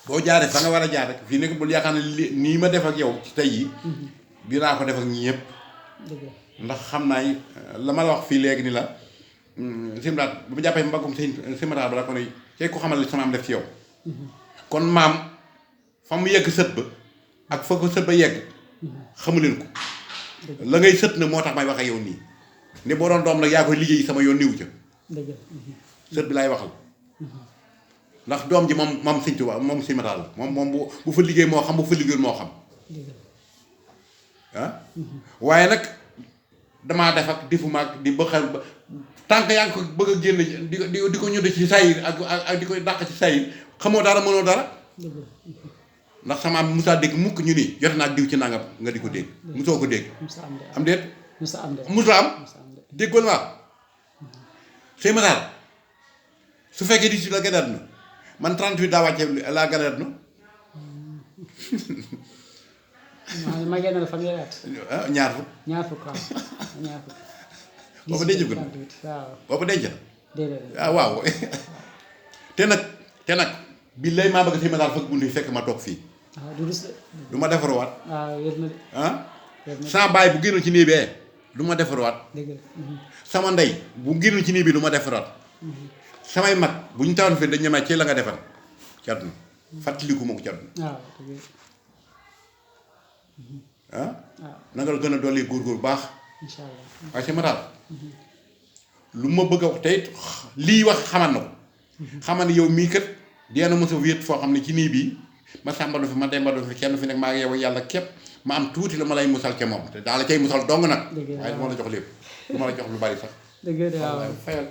boo jaaree fa nga war a jaar rek fii nekk bul yaakaar ne nii ma def ak yow ci tey yi dinaa ko def ak ñi ñëpp ndax xam naa la ma la wax fii léegi ni la simraat bu ma jàppee mbaggum simraat ba la ko ne cay ko xamal li sama am def ci yow kon maam fa mu yegg sët ba ak fa ko sët ba yegg xamu leen ko la ngay sët na moo tax may wax ak yow nii ne boo doon doom nag yaa koy liggéey sama yoon niwu ca sët bi laay waxal ndax doom ji moom Sëñ Tuubaa moom Sëñ Matar la moom bu fa liggéey moo xam bu fa liggéeyul moo xam ah waaye nag damaa def ak defuma ak di bëxal ba tànk yaa ngi ko bëgg a génn di ko ñudde ci sayir ak di koy dàq ci sayir xamoo dara mënoo dara ndax sama am musaa dégg mukk ñu nii jote naa diw ci nangam nga di ko dégg musoo ko dégg am déet musa am déggoon waa Sëñ Matar su fekkee di si la gënaat na man 38 daa wàcce laa gënaat na ma génn la fanweeri at ñaar fukk boobu denc ko boobu denc na waaw te nag bi lay maa bëgg Sëñ Matar fekk bunt yi fekk ma toog fii du ma defaruwaat sama baay bu génnoon ci nii bee du ma defaruwaat sama ndey bu génnoon ci nii bi du ma defaraat samay mag bu ñu tawoon fii dañ ñemee ci la nga defar ci àdduna fàttaliku ma ko ci àdduna na nga gën a dolli góorgóor bu baax waaye Sëñ Matar lu ma bëgg a wax tey lii wax xamal na ko xamal ne yow mii kat dina mos a wéet foo xam ne ci nii bii ma sàmbalo fi ma dembalo fi kenn fi nekk maa ngi yow yàlla képp ma am tuuti la ma lay musal ca moom te daa la cay musal dong nag waaye du ma la jox lépp du ma la jox lu bari sax fayal